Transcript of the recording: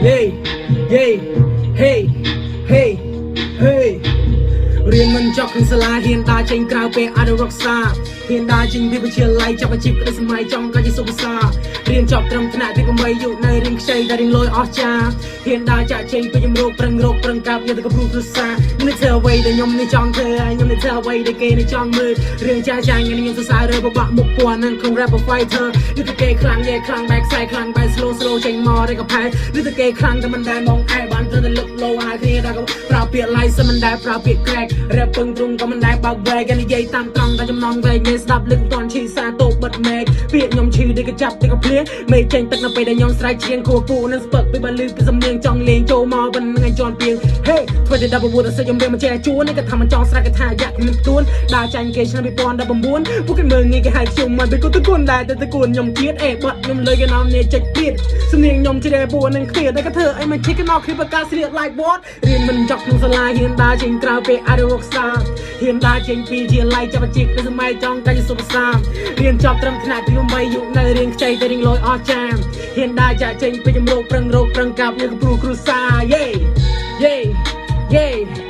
Yay, yay, hey, hey, hey. រៀនមិនចប់ក្នុងសាលាហ៊ានដើរចេញក្រៅពេលអាចរកសាហ៊ានដើរចេញពីវិទ្យាល័យចាប់អាជីពក្តីសម័យចង់ក៏ជាសុខសារៀនចប់ត្រឹមថ្នាក់ទី8យុនៅរៀនខ្ចីតែរៀនលយអស់ចាហ៊ានដើរចាក់ចេញពីជំរកប្រឹងរកប្រឹងកាប់យកទៅកំព្រូគ្រួសារនេះធ្វើអ្វីដែលខ្ញុំនេះចង់ធ្វើហើយខ្ញុំនេះធ្វើអ្វីដែលគេនេះចង់មើលរឿងចាស់ចាស់ខ្ញុំសរសើររើបបាក់មុខពណ៌នឹងក្នុង rapper fighter នេះទៅគេខ្លាំងយេខ្លាំងបែកខ្សែខ្លាំងបែក slow slow ចេញមកតែក៏ផែនេះទៅគេខ្លាំងតែមិនដែលមកឯបានត្រឹមតែលុបលោហើយគ្នាដល់ក៏ប្រើពាក្យ license មិនដែលប្រើពាក្យ crack rap ពឹងទ្រង់ក៏មិនដែលបើក break និយាយតាមត្រង់តែចំណងវែងនេះស្ដាប់លឹកមិនតាន់ឈឺសាតោបិទមេឃពាក្យខ្ញុំឈឺដូចកចាប់ដូចកភ្លៀងមេឃចេញទឹកនៅពេលដែលខ្ញុំស្រែកច្រៀងគួពូនឹងស្ពឹកពីបើលឺពីសំនៀងចង់លេងចូលមកប៉ុណ្្នឹងឯងជន់ពីងហេធ្វើតែ19ទៅសិខ្ញុំរៀនមកចេះជួននេះក៏ថាមិនចង់ស្រែកគេថាយ៉ាក់គ្មានទួនដើរចាញ់គេឆ្នាំ2019ពួកគេមើលងាយគេហៅខ្ញុំមកទៅក៏ទៅគួនដែរទៅទៅគួនខ្ញុំទៀតអេបាត់ខ្ញុំលើគេនាំនេះចិត្តទៀតសំនៀងខ្ញុំជ្រែពួរនឹងគ្នាតែក៏ធ្វើអីមិនឈិកណោគ្នាបកាស្លៀក like what រៀនមិនចប់ក្នុងសាលាហ៊ានដើរចេញក្រៅពេលអាចរកសាហ៊ានដើរចេញពីជាឡៃចាប់អាជីពនៅសម័យចង់កាយសុខសារៀនចប់ត្រឹមថ្នាក់ទី8យុនៅរៀនខ្ចីតែរៀនលយអស់ចាមហ៊ានដើរចាក់ចេញពីជំរកប្រឹងរកប្រឹងកាប់យកគ្រូគ្រូសាយេយេយេ.